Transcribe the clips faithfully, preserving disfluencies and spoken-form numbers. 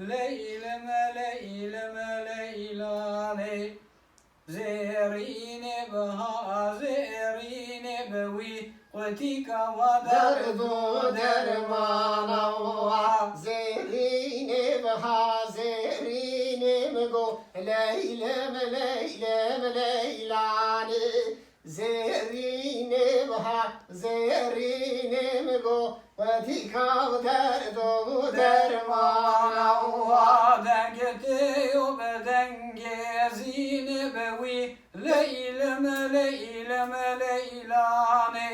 Leylem, leylem, leylanê. Zêrînê biha, zêrînê bi wî qutîka wa derd û dermana wa. Zêrînê biha, zêrînê min go, leylem, leylem, leylanê. Zêrînê biha, zêrînê min go, qutîka derd û dermana wa. Dengê tê yo bi dengê zînê bi wî, leylem, leylem, leylanê.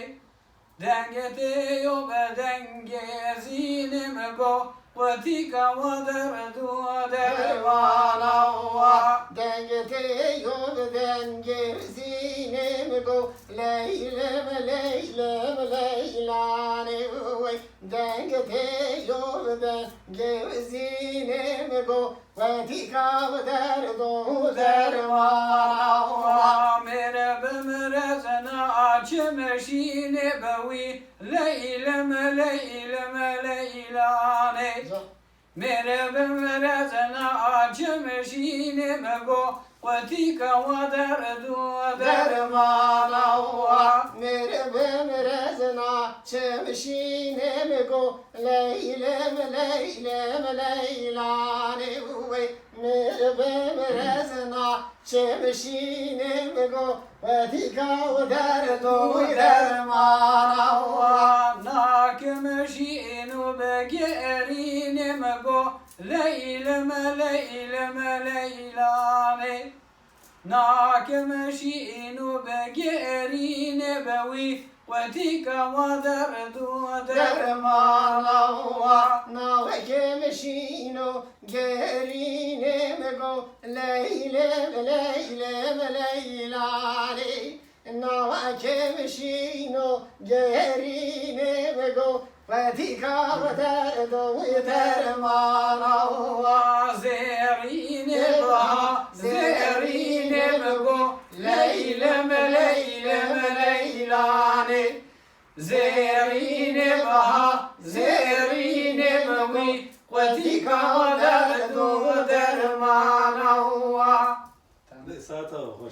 Dengê tê yo bi dengê zînê min go, qutîka wa derd û dermana wa. Dengê tê yo bi dengê zînê min go, leylem, leylem, leylanê wey. Dengê tê yo bi dengê zînê min go, qutîka derd û dermana wa. Mêr bi mirezna çimşînê bi wî, leylem, leylem, leylanê. Mêr bi mirezna çimşînê min go, qutîka wa derd û dermana wa. Mêr bi mirezna çimşînê min go, leylem, leylem, leylanê wey. Mêr bi mirezna çimşînê min go, qutîka derd û dermana wa. Na kimşîn û bi gerînê min go, leylem, leylem, leylanê. Na kimşîn û bi gerînê bi wî, qutîka wa derd û dermana wa. Na kimşîn û gerînê min go, leylem, leylem, leylanê. Na kimşîn û gerînê min go, qutîka derd û dermana wa. Zêrînê biha, zêrînê min go, leylem, leylem, leylanê. Zêrînê biha, zêrînê min wî, qutîka derd û dermana wa. Saeta xweş.